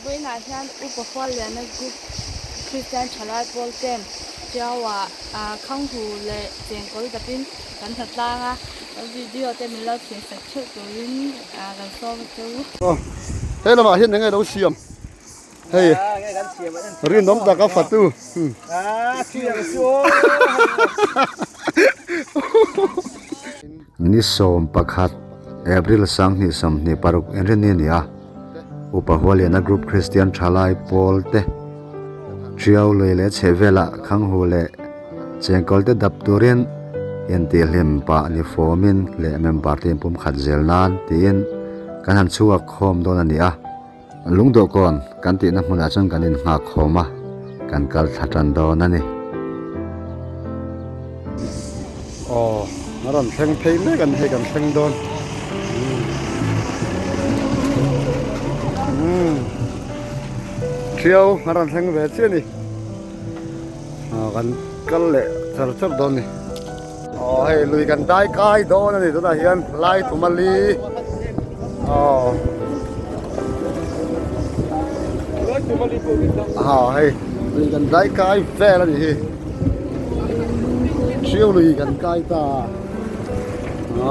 Vawiinah hian Upa Hualliana Group Kristian Thalai Pawl ten Tiauah Khanghu leh Chengkawl dapin kan hna tlang a, video te min lo thlir sak theuh turin kan sawm a che u. Aw, he lamah hian enge lo siam? Hei, rinawm taka fatu. Ni 11, April 2026 inrinni a ni a, Upa Hualiana Group Kristian Thalai Pawl te Tiau lui leh chhehvelah Khanghu leh Chengkawl te dap turin intihhlim pah ni fawmin leh member te inpumkhat zel nan tiin kan han chhuak khawm dawn a ni a. Lungdawhkawn kan tihna hmunah chuan kan innghak khawm a, kan kal thla tan dawn a ni. Aw, a rawn thleng phei mek a ni hei kan thleng dawn. Umm, Thiau a rawn thleng ve chiah a ni. Aw, kan kal leh char char dawn a ni. Aw hei lui kan dai kai dawn a ni tunah hian lai thumali aw aw hei lui kan dai kai vel a ni hi hriau lui kan kai ta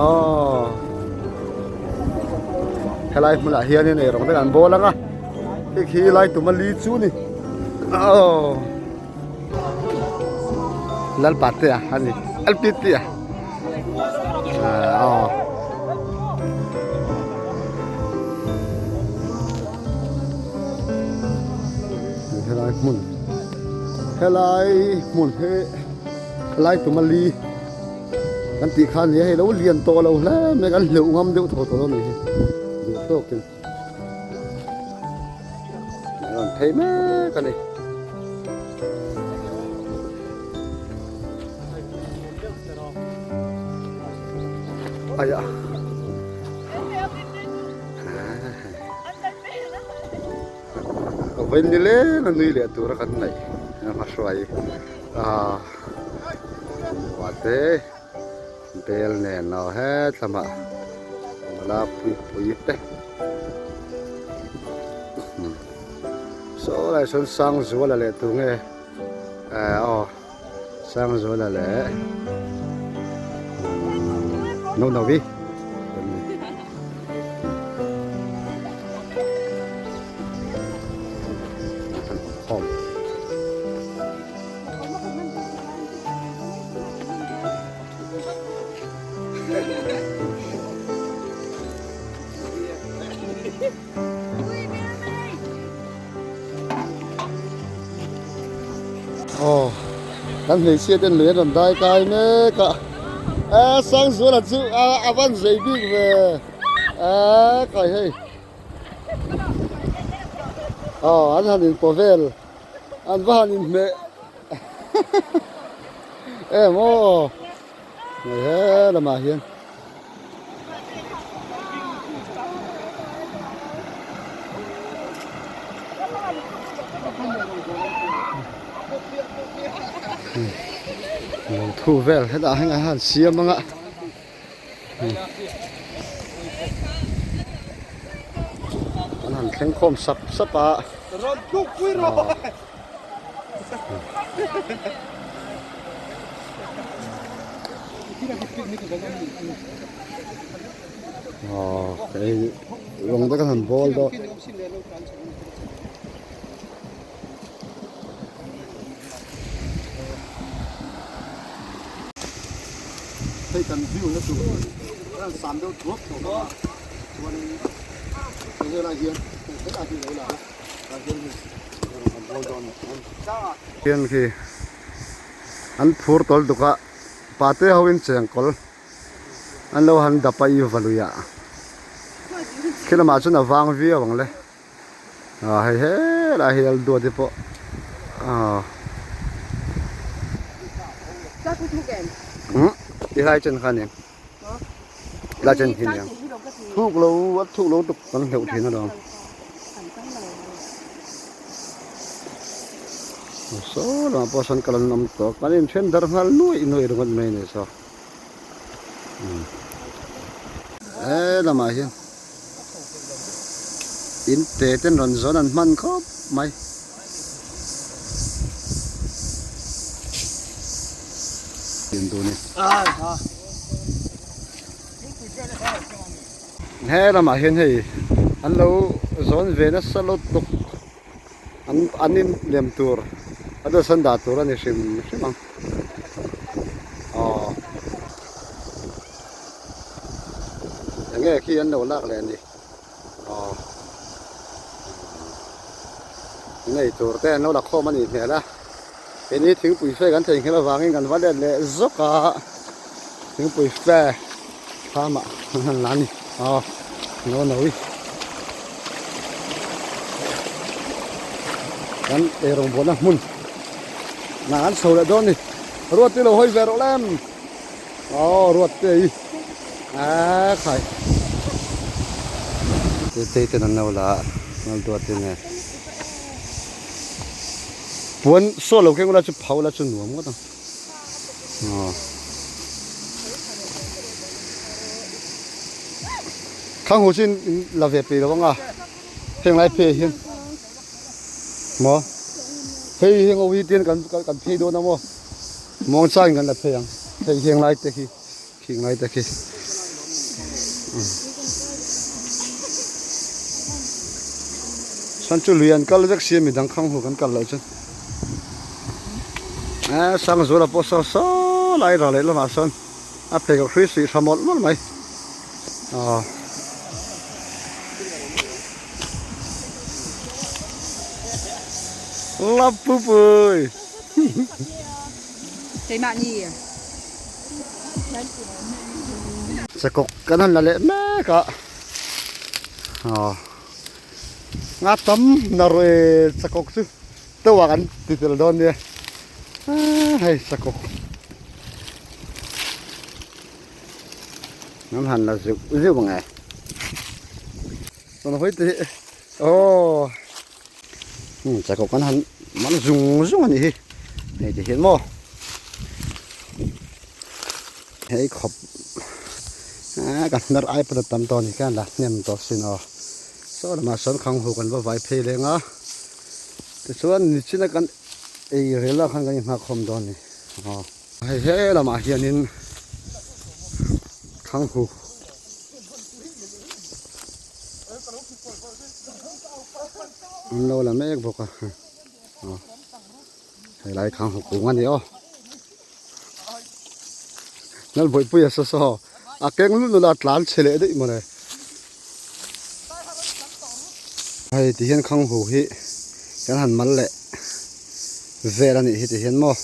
aw helai hmunah hianin eirawng te kan bawl ang a hei khi lai tumali chu a ni aw. Lalpatea a ni LPT a aw helai hmun helai hmun hi helai tumali kan tih kha a ni a hei lo lian tawh lo hle mai kan hleuh ngam deuh tawh tawh lo a ni hi duh tawkin. A rawn phei mek a ni. Aia. Vawiin ni leng a nui leh tura kan ngaih a hruai a mahse Bel nen aw hetlamah nula pui pui te saw lai sawn Sangzuala leh tunge eh aw Sangzuala leh Nonovi an ni. Aw kan hmeichhia ten lui an rawn dai kai mek a e Sangzuala chu a van zei bik ve e kai hei aw an han inpaw vel an va han inhmeh em aw hei he lamah hian lo thu vel hetah hian an siam ang a. An han thleng khawm sap sap a. Aw hei rawng te kan han bawl dawn. Hei kan view na tur a han sam deuh thuak thuak a chuanin hei helai hian hei helai hi lo lang a tah hian hei kan bawl dawn a ni. Hian khi an phur tawl duk a pate ho in chengkawl an lo han dap a i valui ah khi lamah chuan a vang viau ang le. Ah hei helai hi lal duat te pawh ah umm ti lai chen kha aniang lai chen khi aniang thuk lo a thuk lo tuk kan hleuh thin alawm saw lamah pawh sawn kal an awm tawh kan inthen darh nghal nuaih nuaih ringawt mai a ni saw he lamah hian. In te ten rawn zawn an hman khawp mai. He lamah hian hei an lo zawn ve nasa lutuk an an in lem tur a dawhsan dah tur a ni hrim hrim ang aw enge khi an lo lak leh a ni aw nei tur te an lo la khawm a nih hmel a keini thingpui fe kan theihnghilh avangin kan va let leh zawk a thingpui fe thlamah an han la a ni aw no no i kan eirawng buahna hmun nah an chho leh dawn a ni ruat te lo hawi ve rawh lem aw ruat te hi aaa khai tei ten an lo la a ngal duat te nge puan saw lo keng ula chu phau la chu nuam ngawt ang aw khang hu chu in la ve peih lo ang a heng lai phei ah hian maw hei heng ho hi tian kan kan phei dawn a maw muangchangin kan la phei ang hei heng lai te khi khing lai te khi chuan chu lui an kal vek sia midang khang hu kan kal loh chuan eh Sangzula pawh saw saw lai ral leh lamah sawn a pheikhawk hrui suih tha mawlh mawlh mai aw. Lap pupui. Chakawk kan han la leh mek a aw nga tam na rawh e chakawk chu teuh ah kan ti tel dawn nia hei chakawk an han la zeuh zeuh ang e rawn hawi teh aw. Hmm chakawk kan han man zung zung a nih hi hei ti hian maw hei khawp ah ka hnar ai pawh tam tawh a ni khan la hnem tawh sin aw saw lamah sawn khang hu kan va vai phei leng a tichuan nichina kan ei rel ah khan kan inghak khawm dawn a ni aw hei he lamah hianin khang hu. An lo la mek bawk a aw helai kha hmu kung a ni aw Lalbawihpui a saw saw a keng lut lut a tlan chhe leh daih mawle hei ti hian khang hu hi kan han mal leh vel a nih hi ti hian maw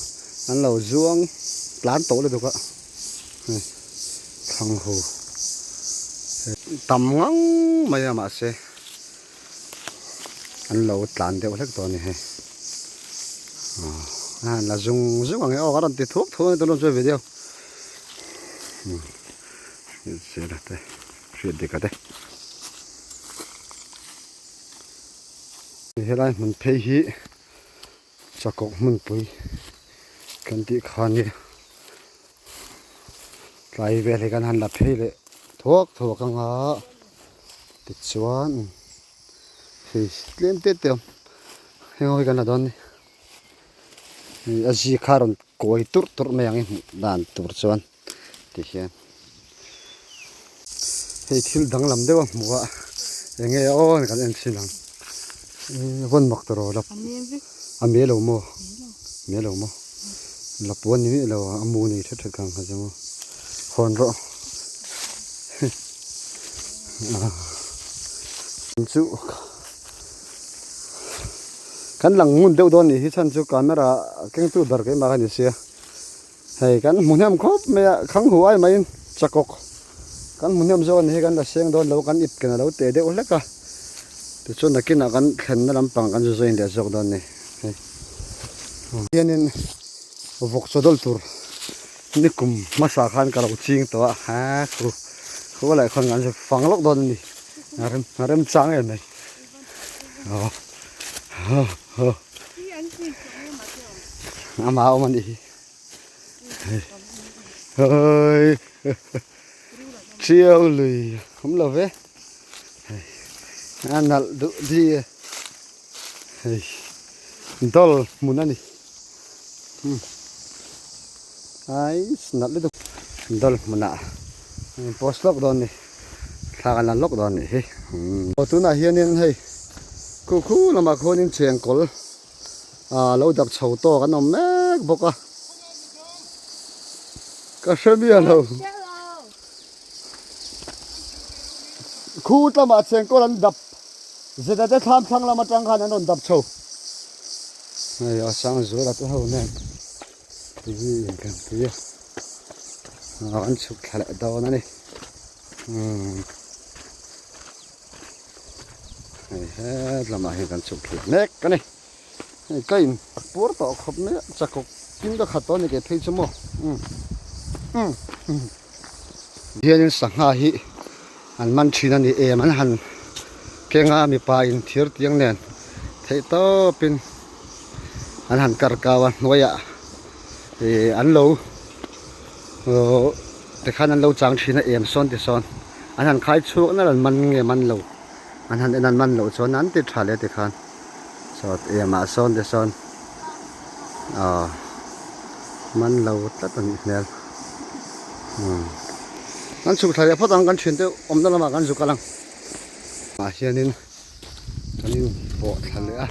an lo zuang tlan tawh lutuk a. Thlang ho tam ngang mai a mahse an lo tlan deuh hlek tawh a ni hei a la zung zung ang e aw a rawn ti thuak thuak a ni tuna chuan video hriat te hriat dik a te helai hmun phei hi Chakawk hmunpui kan tih kha a ni. Tlai vel hi kan han la phei leh thuak thuak ang a, tichuan hei tlem te te a awm heng ho hi kan la dawn a ni. Hei a zi kha a rawn kawi turh turh mai ang i hmuh dan tur chuan ti hian hei thil danglam deuh a hmuh a eng nge aw kan en chhin ang vawn mak tawh rawh a me lo maw me lo maw lapua ni miah lo a mu nei that that kang kha chu maw hawn rawh chu kan lang ngun deuh dawn nih hi chhan chu camera kengtu ber keimah kha ni sia. Hei kan hmu hnem khawp mai a, khang hu ai maiin chakawk kan hmu hnem zawk a ni hi kan la seng dawn lo kan ip ken a lo teh deuh hlek a, tichuan nakinah kan thlenna lampang kan zu join leh zawk dawn a ni hei. Hianin vawk chaw dawlh tur nikum hmasa khan ka lo ching tawh a, ha khu khu a laih khawn kan zu fang lawk dawn a ni, a rem a rem chang em mai aw ha ha. Amah a awm a nih hi. Hei Chiau lui awm lo ve. A nalh duh di e hei doll hmun a ni ais nalh lutuk doll hmunah post lawk dawn a ni thla kan la lawk dawn a nih hi aw tunah hianin hei khu khu lamah khuanin chengkawl ah lo dap chho tawk an awm mek bawk a ka hre miah lo. Khu tlama chengkawl an dap zeta te thlam thlang lam atang khan an rawn dap chho. Hei a sang zuala te ho nen tui in kan pui a, an chhuk thla leh dawn a ni. Hei het lamah hian kan chhuk thla mek a ni. Hei ka in puar tawh khawp mai a, chakawk tin ka khat tawh a ni kei phei chu maw. Hianin sangha hi an man thin a ni em an han keng a mipa in thir tiang nen theih tawpin an han kar kau a hnuaiah ih an lo aww tikhan an lo chang thin a em sawn ti sawn an han khai chhuak nalh an man nge man lo an han en an man loh chuan an ti tha leh tikhan saw em ah sawn ti sawn aw man lo tlat a nih hmel umm kan chhuk thla leh phawt ang kan thian te awmna lamah kan zuk a lang ah hianin kan in pawh thla leh a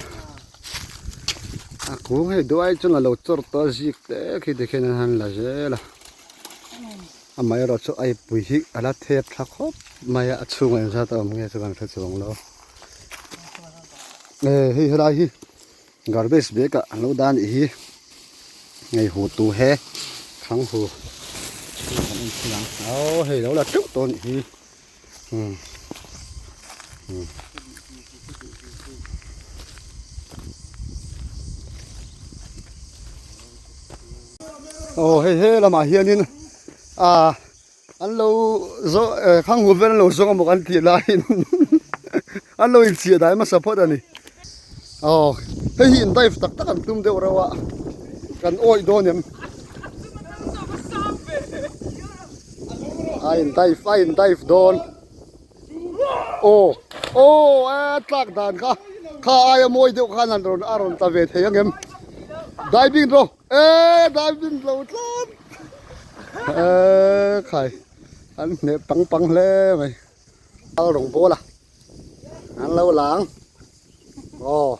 a kung hei duai chuan a lo chawr tawh a zik te khi tikhian an han la zel a amaherawh chu aipui hi a la thep thla khawp mai a a chhungah engzat a awm nge chu kan hre chuang lo e hei helai hi. Garbage bag ah an lo dah a nih hi ngei hu tu he thang hu kan en thei ang aw hei lo la teuh tawh a nih hi umm umm. Aw hei he lamah hianin ah an lo zawh khang hu vel an lo zawng amaw kan tih laiin an lo inchhiah dai hmasa phawt a ni aw hei hi in dive tak tak an tum deuh reuh a kan awih dawn em a in dive a in dive dawn aw aw a tlak dan kha kha aia mawi deuh khan an rawn a rawn tla ve thei ang em diving rawh. E diving lo tlat e khai an hneh pang pang hle mai al rawng bawl a an lo lang aw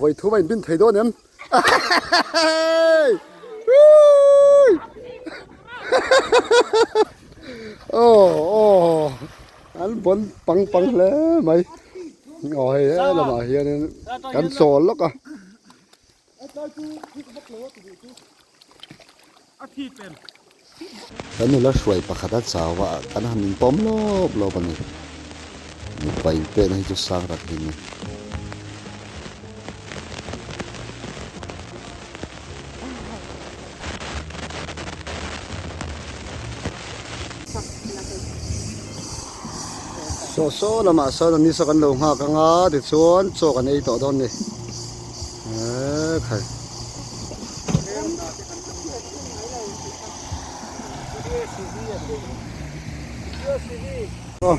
vawi thum a inbin thei dawn em aw aw an bawn pang pang hle mai aw hei he lamah hianin kan chawl lawk a. Kan nula hruai pakhat a chau a, kan han inpawm lawp lawp a ni. Mipa inpekna hi chu sang rak hi a ni. Saw saw lamah sawn an ni saw kan lo nghak anga tichuan chaw kan ei tawh dawn a ni eee khai. Aw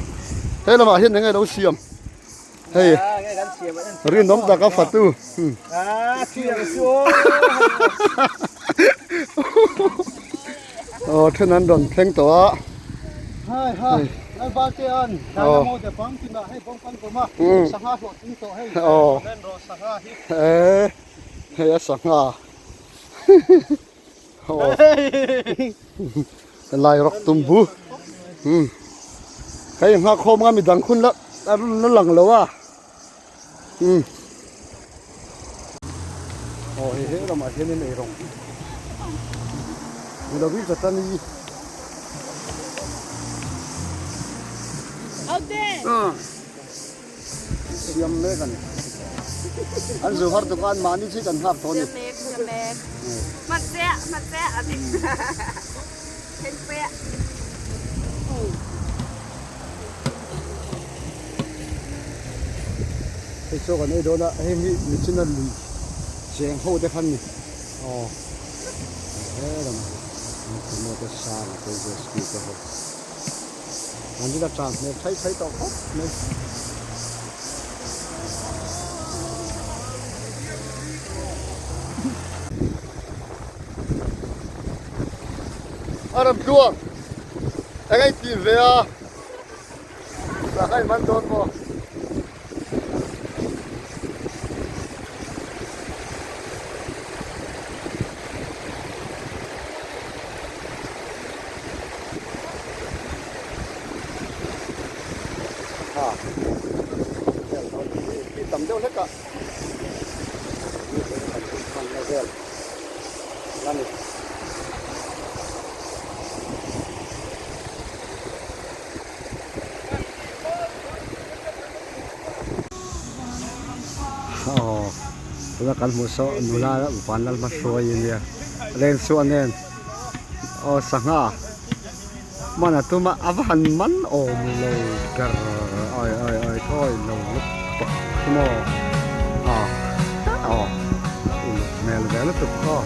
he lamah hian enge lo siam hei rinawm taka fatu aw then an rawn thleng tawh a aw eh hei a sangha aw Lai rawk tum bu umm hei nghak khawm nga midang khun la a la lang lo a umm aw hei he lamah hianin ei rawng ni lovin chawtani Siam mek a ni. An zu har tuk a, an mahni chi kan nghak tawh a ni. Siam mek, siam mek. Hmat chiah, hmat chiah a ti. Then chiah. Hei chaw kan ei dawn a, heng hi michina lui cheng ho te khan ni. Aw he lamah hian tumaw te sang te jet ski te ho. An la tan hmel thai thai tawh khawp mai. A rawn tluang. Eng a intih ve a? Sangha i man dawn maw? Ha. Tam deuh hlek a. Vel. La ni. Aw tuna kan hmuh saw nula vanlal hma hruai a nia lensuah nen aw sangha man a tum a a va han man awm lo ber awi awi awi thawi lo lutuk maw aw aw uluk hmel ve lutuk aw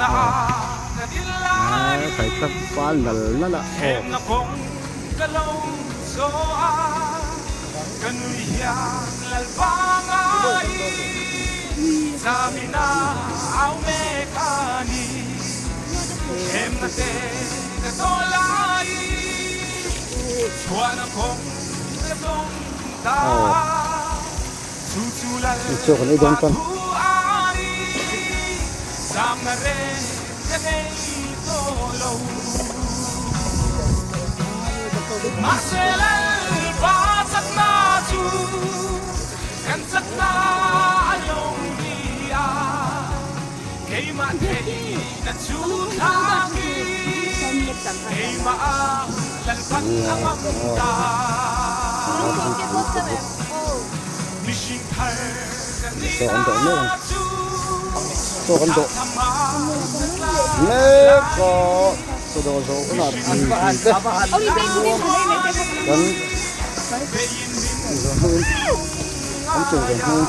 aw khai thlap fal nal nal a aw. Chaw kan ei dawn chuan. Chaw kan dawh mek ang chaw kan dawh mek a chaw dawh zawh hunah tui te kan zawh hnuin kan chaw zawh hnuin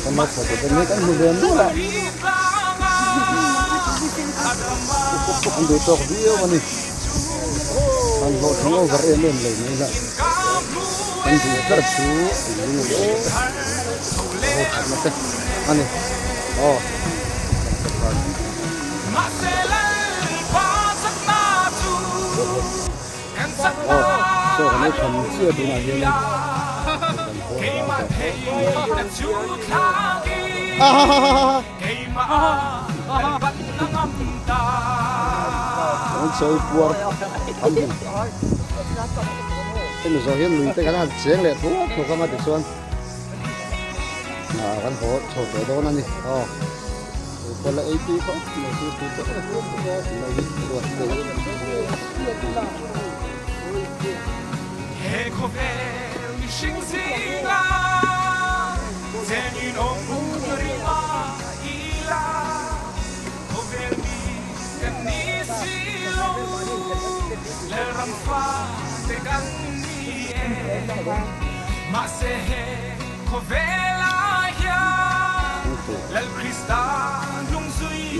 kan lo chho tur dawn kan hmu ve nual a an duh tawk viau a ni an hlawhtling over em em lo mai la kan duh ber chu lung leh ho thatna te a ni aw. Aw chaw kan ei tham chiah tunah hianin kan haw kan chawi puar tham hmun hemi zawh hian lui te kan han cheng leh thuak thuak anga tichuan ah kan haw chho tawh dawn a ni aw pawh la ei tui khawp mai chu tui tawh mai hi ruat te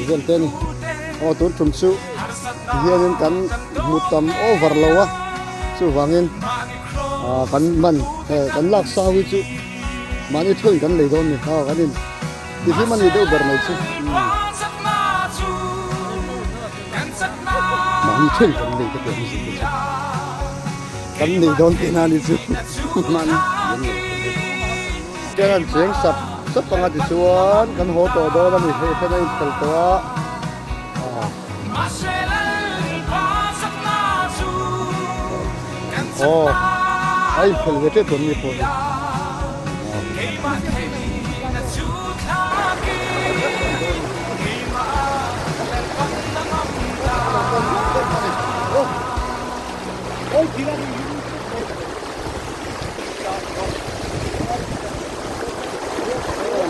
Vel te a ni aw tun tum chu tihianin kan hmu tam over lo a chuvangin ah kan man eh kan lak sau hi chu mahni thuin kan lei dawn a ni aw kan in ti hlim a ni deuh ber mai chu mahni thuin kan lei te pawh hi zir te chu kan nei dawn tihna a ni chu mahni Ken an cheng sap sap anga tichuan kan haw tawh dawn a ni hei then a inphel tawh a aw a inphel ve tep dawn mi pawh hi.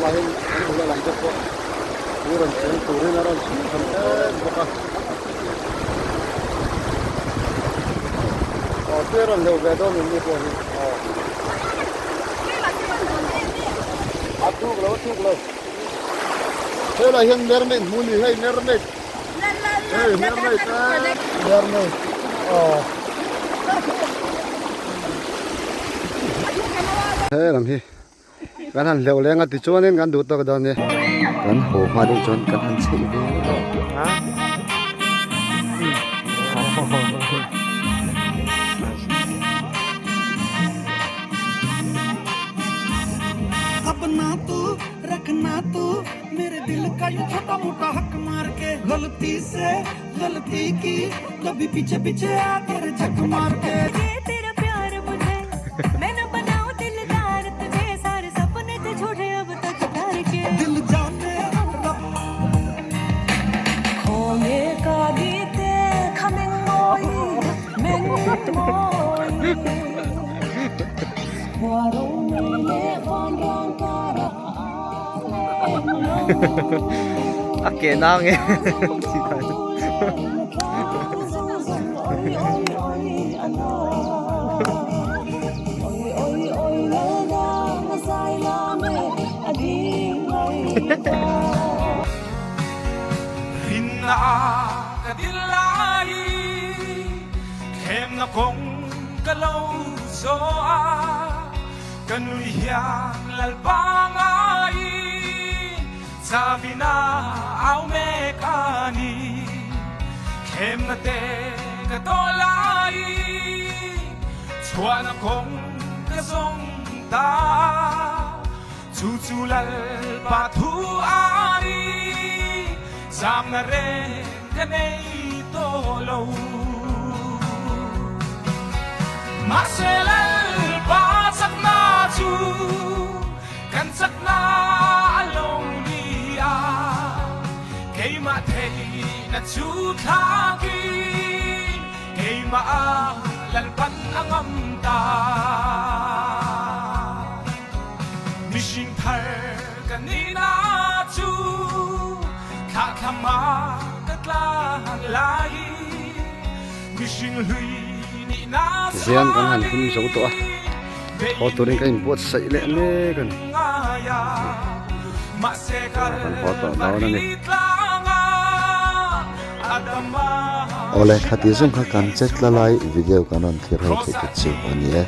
Mahin an ula lam te pawh tui rawn cheng turin a rawn chhung tham em bawk a. Aw tui a rawn leuh ve dawn em ni pawh hi aw. A thuk lo a thuk lo. Helai hian mermaid hmu ni hei mermaid. Hei mermaid mermaid aw. He lam hi kan han hleuh leng a tichuanin kan duh tawk dawn nia. Kan haw hma deuh chuan kan han chheih ve a. A ke nang e. Tihian kan han hlim zo tawh a, haw turin ka inbuatsaih leh mek a ni. Kan haw tawh dawn a ni. Awle khati zawng kha kan che tla lai video kan rawn thlir ho theih te chu a ni e.